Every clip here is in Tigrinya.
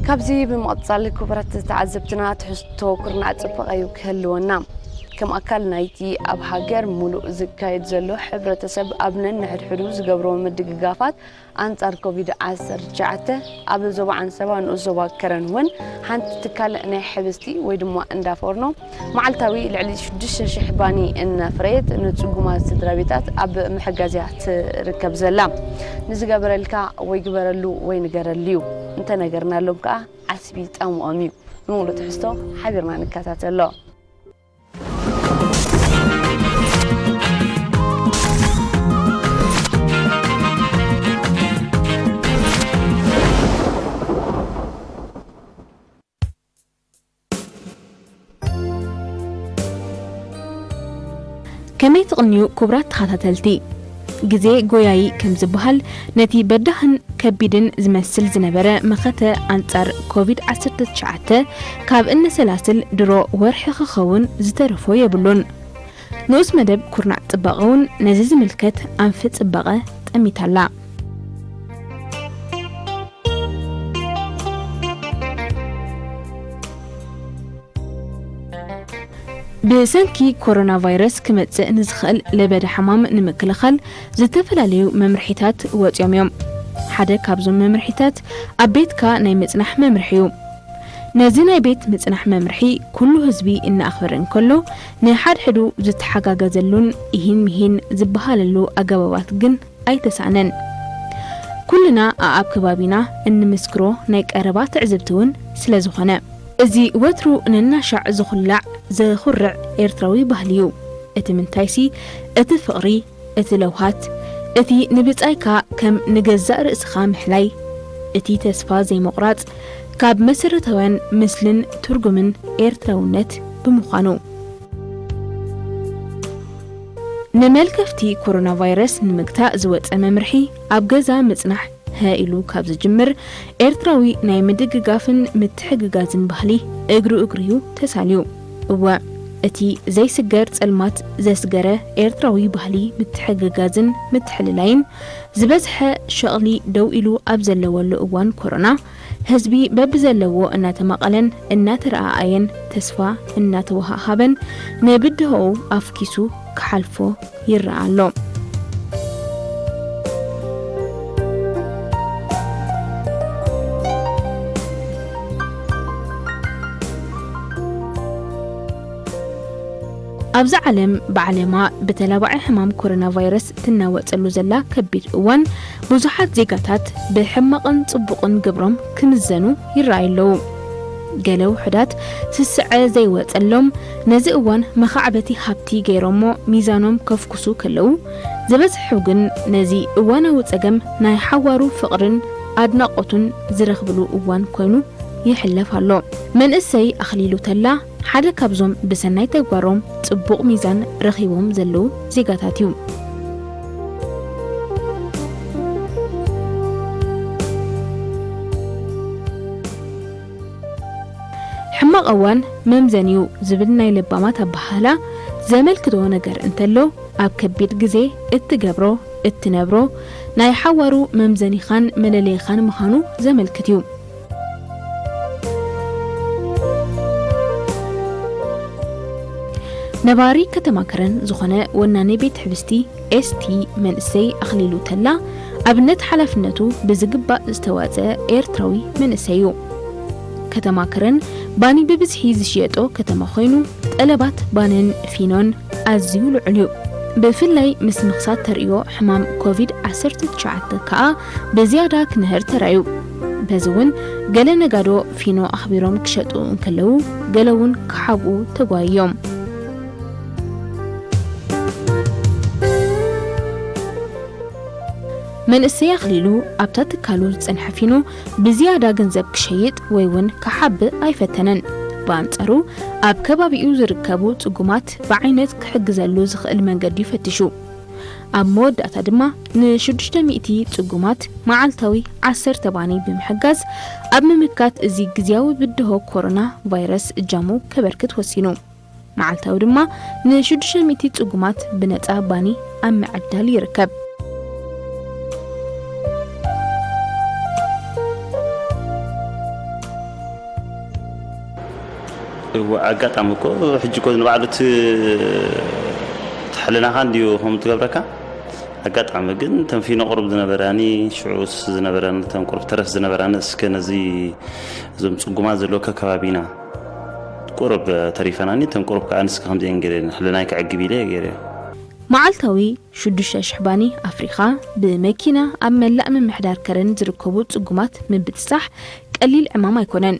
ካብዚ ብምቕጻል ክቡራት ተዓዘብትና ትሕዝቶ ኩርናዕ ጽባቐ እዩ ክህልወና። ከም ኣካል ናይቲ ኣብ ሃገር ሙሉእ ዝካየድ ዘሎ ሕብረተሰብ ኣብ ነንሕድሕዱ ዝገብሮ ምድግጋፋት ኣንጻር ኮቪድ ዓሰርተ ትሽዓተ ኣብ ዞባ ዓንሰባ ንኡስ ዞባ ከረን እውን ሓንቲ ትካል ናይ ሕብስቲ ወይ ድማ እንዳ ፎርኖ መዓልታዊ ልዕሊ ሽዱሽተ ሽሕ ባኒ እናፍረየት ንጽጉማት ስድራ ቤታት ኣብ ምሕጋዝ እያ ትርከብ ዘላ። ንዝገበረልካ ወይ ግበረሉ ወይ ንገረሉ እዩ። እንተነገርናሎም ከኣ ዓስቢ ጻምኦም እዩ። ንሙሉእ ትሕዝቶ ሓቢርና ንከታተሎ። ከመይ ትቕንዩ ክቡራት ተኸታተልቲ? ግዜ ጎያዪ ከም ዝበሃል፣ ነቲ በዳህን ከቢድን ዝመስል ዝነበረ መኸተ ኣንጻር ኮቪድ ዓሰርተ ትሽዓተ ካብ እነሰላስል ድሮ ወርሒ ክኸውን ዝተረፎ የብሉን። ንኡስ መደብ ኩርናዕ ጽባቐ እውን ነዚ ዝምልከት ኣንፊ ጽባቐ ጠሚታላ። ብሰንኪ ኮሮና ቫይረስ ክመጽእ ንዝኽእል ለበዳ ሕማም ንምክልኻል ዝተፈላለዩ መምርሒታት ወጺኦም እዮም። ሓደ ካብዞም መምርሒታት ኣብ ቤትካ ናይ ምጽናሕ መምርሒ እዩ። ነዚ ናይ ቤት ምጽናሕ መምርሒ ኩሉ ህዝቢ እናኣኽበረ እንከሎ፣ ንሓድሕዱ ዝተሓጋገዘሉን ኢሂን ምሂን ዝበሃለሉ ኣገባባት ግን ኣይተሳእነን። ኩልና ኣኣብ ከባቢና እንምስክሮ ናይ ቀረባ ትዕዝብቲ እውን ስለ ዝኾነ፣ እዚ ወትሩ ነናሻዕ ዝኹላዕ ዘኹርዕ ኤርትራዊ ባህሊ እዩ። እቲ ምንታይሲ፣ እቲ ፍቕሪ፣ እቲ ለውሃት፣ እቲ ንብጻይካ ከም ንገዛእ ርእስኻ ምሕላይ፣ እቲ ተስፋ ዘይምቑራጽ፣ ካብ መሰረታውያን ምስልን ትርጉምን ኤርትራውነት ብምዃኑ። ንመልከፍቲ ኮሮና ቫይረስ ንምግታእ ዝወጸ መምርሒ ኣብ ገዛ ምጽናሕ ሀ ኢሉ ካብ ዝጅምር፣ ኤርትራዊ ናይ ምድግጋፍን ምትሕግጋዝን ባህሊ እግሪ እግሪ'ዩ ተሳልዩ። እወ፣ እቲ ዘይስገር ጸልማት ዘስገረ ኤርትራዊ ባህሊ ምትሕግጋዝን ምትሕልላይን፣ ዝበዝሐ ሸቕሊ ደው ኢሉ ኣብ ዘለወሉ እዋን ኮሮና፣ ህዝቢ በብዘለዎ እናተማቐለን እናተረኣኣየን ተስፋ እናተወሃሃበን ንብድሆኡ ኣፍኪሱ ክሓልፎ ይረኣ ኣሎ። ኣብዛ ዓለም ብዓለማ ብተላባዒ ሕማም ኮሮና ቫይረስ ትናወጸሉ ዘላ ከቢድ እዋን፣ ብዙሓት ዜጋታት ብሕማቕን ጽቡቕን ግብሮም ክምዘኑ ይረኣዩ ኣለዉ። ገለ ውሑዳት ስስዐ ዘይወጸሎም፣ ነዚ እዋን መኻዕበቲ ሃብቲ ገይሮሞ ሚዛኖም ከፍኩሱ ከለዉ፣ ዝበዝሑ ግን ነዚ እዋናዊ ጸገም ናይ ሓዋሩ ፍቕርን ኣድናቖቱን ዝረኽብሉ እዋን ኮይኑ ይሕለፍ ኣሎ። መንእሰይ ኣኽሊሉ ተላ ሓደ ካብዞም ብሰናይ ተግባሮም ጽቡቕ ሚዛን ረኺቦም ዘለዉ ዜጋታት እዩ። ሕማቕ እዋን መምዘኒ'ዩ ዝብል ናይ ለባማት ኣበሃህላ ዘመልክቶ ነገር እንተሎ፣ ኣብ ከቢድ ግዜ እትገብሮ፣ እትነብሮ፣ ናይ ሓዋሩ መምዘኒኻን መለለይኻን ምዃኑ ዘመልክት እዩ። ነባሪ ከተማ ከረን ዝኾነ ወናኒ ቤት ሕብስቲ ኤስቲ መንእሰይ ኣኽሊሉ ተላ፣ ኣብነት ሓላፍነቱ ብዝግባእ ዝተዋጽአ ኤርትራዊ መንእሰይ እዩ። ከተማ ከረን ባኒ ብብዝሒ ዝሽየጦ ከተማ ኮይኑ፣ ጠለባት ባንን ፊኖን ኣዝዩ ልዑል እዩ። ብፍላይ ምስ ምኽሳት ተርእዮ ሕማም ኮቪድ ዓሰርተ ትሽዓተ ከኣ ብዝያዳ ክንህር ተራእዩ። በዚ እውን ገለ ነጋዶ ፊኖ ኣኽቢሮም ክሸጡ እንከለዉ፣ ገለ እውን ክሓብኡ ተጓይዮም። መንእሰይ ኣኽሊሉ ኣብታ ትካሉ ዝጸንሐ ፊኖ ብዝያዳ ገንዘብ ክሸይጥ ወይ እውን ክሓብእ ኣይፈተነን። ብኣንጻሩ ኣብ ከባቢኡ ዝርከቡ ጽጉማት ብዓይነት ክሕግዘሉ ዝኽእል መንገዲ ፈቲሹ። ኣብ መወዳእታ ድማ ንሽዱሽተ ሚእቲ ጽጉማት መዓልታዊ ዓሰርተ ባኒ ብምሕጋዝ ኣብ ምምካት እዚ ግዝያዊ ብድሆ ኮሮና ቫይረስ እጃሙ ከበርክት ወሲኑ። መዓልታዊ ድማ ንሽዱሽተ ሚእቲ ጽጉማት ብነጻ ባኒ ኣብ ምዕዳል ይርከብ። እወ፣ ኣጋጣሚ እኮ ሕጂ እኮ ንባዕሉ እቲ፣ እቲ ሕልናኻ እንድዩ ከምኡ ትገብረካ። ኣጋጣሚ ግን ተንፊኖ ቁሩብ ዝነበራኒ፣ ሽዑስ ዝነበራኒ፣ እተን ቁሩብ ተረፍ ዝነበራኒ፣ እስከ ነዚ፣ እዞም ጽጉማት ዘለዉ ከከባቢና ቁሩብ ተሪፈናኒ፣ እተን ቁሩብ ከኣ ንስከ ከምዚአን ገይረን፣ ሕልናይ ከዕግብ ኢለ እየ ገይረዮ። መዓልታዊ ሽዱሽተ ሽሕ ባኒ ኣፍሪኻ ብመኪና ኣብ መላእ ምምሕዳር ከረን ዝርከቡ ጽጉማት ምብጽጻሕ ቀሊል ዕማም ኣይኮነን።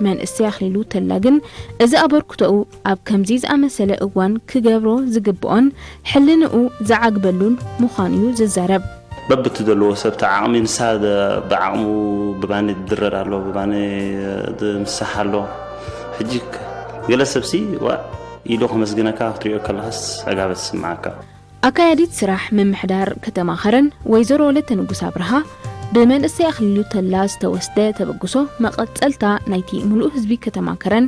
መንእሰይ ኣኽሊሉ ተላ ግን እዚ ኣበርክቶኡ ኣብ ከምዚ ዝኣመሰለ እዋን ክገብሮ ዝግብኦን ሕልንኡ ዝዓግበሉን ምዃኑ'ዩ ዝዛረብ። በብቲ ዘለዎ ሰብ እቲ ዓቕሚ፣ ንሳ ደ-፣ ብዓቕሙ ብባኒ ዝድረር ኣሎ፣ ብባኒ ዝምሳሕ ኣሎ። ሕጂ ገለ ሰብሲ ዋእ ኢሉ ከመስግነካ ክትሪኦ ከለኻስ ዕጋበት ትስምዓካ። ኣካያዲት ስራሕ ምምሕዳር ከተማ ከረን ወይዘሮ ወለተ ንጉስ ኣብርሃ፣ ብመንእሰይ ኣኽሊሉ ተላ ዝተወስደ ተበግሶ መቐጸልታ ናይቲ ምሉእ ህዝቢ ከተማ ከረን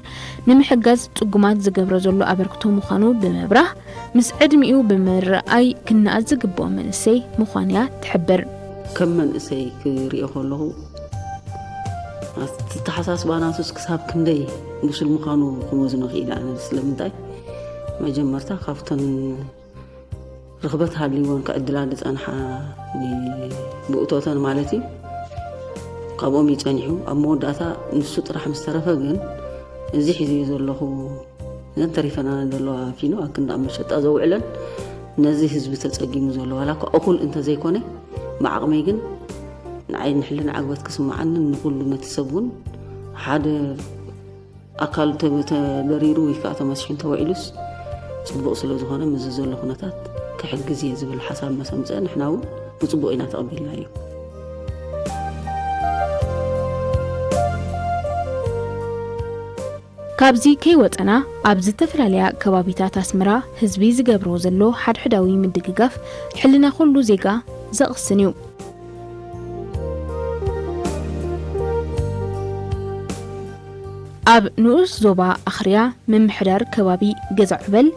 ንምሕጋዝ ጽጉማት ዝገብሮ ዘሎ ኣበርክቶ ምዃኑ ብምብራህ፣ ምስ ዕድሚኡ ብምርኣይ ክነኣድ ዝግብኦ መንእሰይ ምዃኑ'ያ ትሕብር። ከም መንእሰይ ክሪኦ ከለኹ፣ ኣተሓሳስባ ናቱስ ክሳብ ክንደይ ብሱል ምዃኑ ክመዝኖ ክኢለ ኣነ። ስለምንታይ? መጀመርታ ካብተን ርኽበት ሃልይወን ክዕድላ ዝጸንሓ ብእቶተን ማለት እዩ። ካብኦም እዩ ጸኒሑ። ኣብ መወዳእታ ንሱ ጥራሕ ምስ ተረፈ ግን፣ እዚ ሒዘዮ ዘለኹ፣ እዘን ተሪፈና ዘለዋ ፊኖ ኣብ ክንዲ ኣብ መሸጣ ዘውዕለን፣ ነዚ ህዝቢ ተጸጊሙ ዘሎ፣ ዋላ እኳ እኹል እንተዘይኮነ፣ ብዓቕመይ ግን ንዓይ ንሕልና ዓግበት ክስምዓንን ንኹሉ ነቲ ሰብ እውን ሓደ ኣካል ተ-፣ ተደሪሩ ወይ ከዓ ተመሲሑ እንተውዒሉስ ጽቡቕ ስለ ዝኾነ፣ ምስዚ ዘሎ ኩነታት ክሕግዝ እየ ዝብል ሓሳብ መሰምፀ ንሕና እውን ብጽቡቕ ኢና ተቐቢልናዮ። ካብዚ ከይወጸና፣ ኣብ ዝተፈላለያ ከባቢታት ኣስመራ ህዝቢ ዝገብሮ ዘሎ ሓድሕዳዊ ምድግጋፍ ሕልና ኩሉ ዜጋ ዘቕስን እዩ። ኣብ ንኡስ ዞባ ኣኽርያ ምምሕዳር ከባቢ ገዛዑበል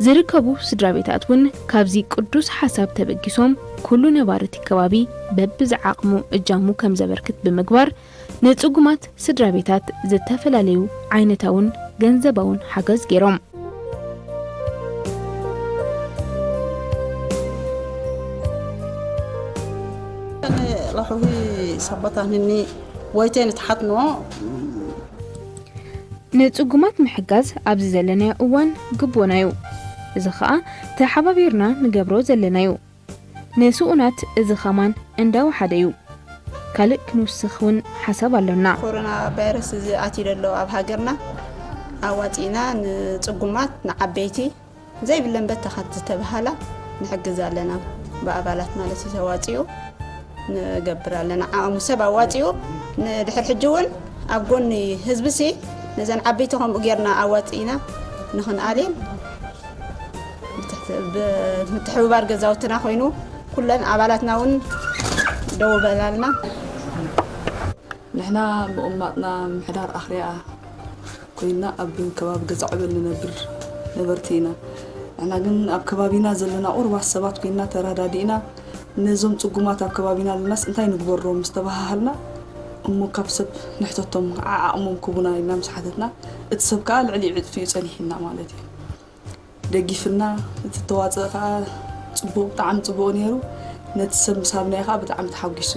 ዝርከቡ ስድራ ቤታት እውን ካብዚ ቅዱስ ሓሳብ ተበጊሶም ኩሉ ነባሪ እቲ ከባቢ በብዝዓቕሙ እጃሙ ከም ዘበርክት ብምግባር ንጽጉማት ስድራ ቤታት ዝተፈላለዩ ዓይነታውን ገንዘባውን ሓገዝ ገይሮም። ላሑሂ ሰበታንኒ ወይቴ ንትሓትኖ ንጽጉማት ምሕጋዝ ኣብዚ ዘለናዮ እዋን ግቡእና እዩ። እዚ ኸኣ ተሓባቢርና ንገብሮ ዘለና እዩ። ንስኡናት እዚ ኸማን እንዳወሓደ እዩ። ካልእ ክንውስኽ እውን ሓሳብ ኣሎና። ኮሮና ቫይረስ እዚ ኣትዩ ዘሎ ኣብ ሃገርና ኣዋፂእና ንፅጉማት ንዓበይቲ ዘይብለን በተኻት ዝተባሃላ ንሕግዝ ኣለና። ብኣባላት ማለት እዩ ተዋፂኡ ንገብር ኣለና። ዓቕሙ ሰብ ኣዋፂኡ ንድሕር ሕጂ እውን ኣብ ጎኒ ህዝብሲ ነዘን ዓበይቲ ከምኡ ጌርና ኣዋፂእና ንኽንኣልየን ብምትሕብባር ገዛውትና ኮይኑ ኩለን ኣባላትና እውን ደው በላልና። ንሕና ምቕማጥና ምሕዳር ኣኽርያ ኮይና ኣብ ከባቢ ገዛ ዕበል ንነብር ነበርቲ ኢና። ንሕና ግን ኣብ ከባቢና ዘለና ቁርባት ሰባት ኮይና ተራዳዲእና ነዞም ጽጉማት ኣብ ከባቢና ኣለናስ እንታይ ንግበሮም ምስ ተባሃሃልና እሞ ካብ ሰብ ንሕተቶም ዓዓቕሞም ክቡና ኢልና ምስ ሓተትና እቲ ሰብ ከኣ ልዕሊ ዕጽፊ እዩ ጸኒሕና ማለት እዩ። ደጊፍና እቲ ተዋፅኦ ከዓ ፅቡቅ ብጣዕሚ ፅቡቅ ነይሩ። ነቲ ሰብ ምስ ሃብናዮ ከዓ ብጣዕሚ ተሓጒሱ።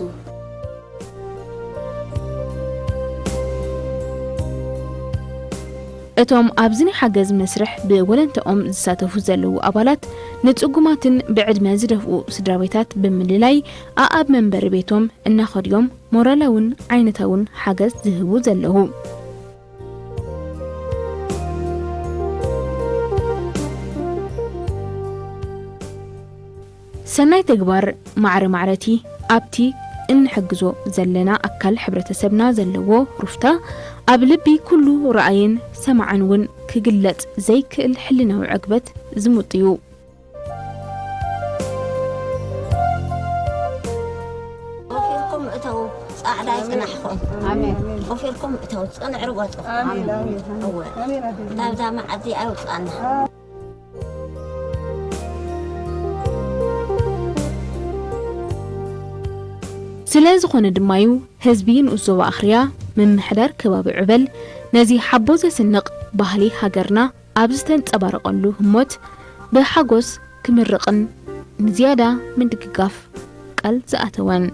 እቶም ኣብዚ ናይ ሓገዝ መስርሕ ብወለንተኦም ዝሳተፉ ዘለዉ ኣባላት ንጽጉማትን ብዕድመ ዝደፍኡ ስድራ ቤታት ብምልላይ ኣኣብ መንበሪ ቤቶም እናኸድዮም ሞራላውን ዓይነታውን ሓገዝ ዝህቡ ዘለዉ። ሰናይ ተግባር ማዕረ ማዕረቲ ኣብቲ እንሕግዞ ዘለና ኣካል ሕብረተሰብና ዘለዎ ሩፍታ ኣብ ልቢ ኩሉ ረኣይን ሰማዕን እውን ክግለጽ ዘይክእል ሕልናዊ ዕግበት ዝሙጥ እዩ። ወፊርኩም እተው ጻዕዳ ይጽናሕኩም። ኣሜን። ወፊርኩም እተው ጽንዕ ርገጹ። ኣሜን። ኣሜን። እወ። ኣሜን። ናብዛ መዓልቲ ኣውጽኣና። ስለ ዝኾነ ድማ እዩ ህዝቢ ንኡስ ዞባ ኣኽርያ ምምሕዳር ከባቢ ዕበል ነዚ ሓቦ ዘስንቕ ባህሊ ሃገርና ኣብ ዝተንጸባረቐሉ ህሞት ብሓጎስ ክምርቕን ንዝያዳ ምድግጋፍ ቃል ዝኣተወን።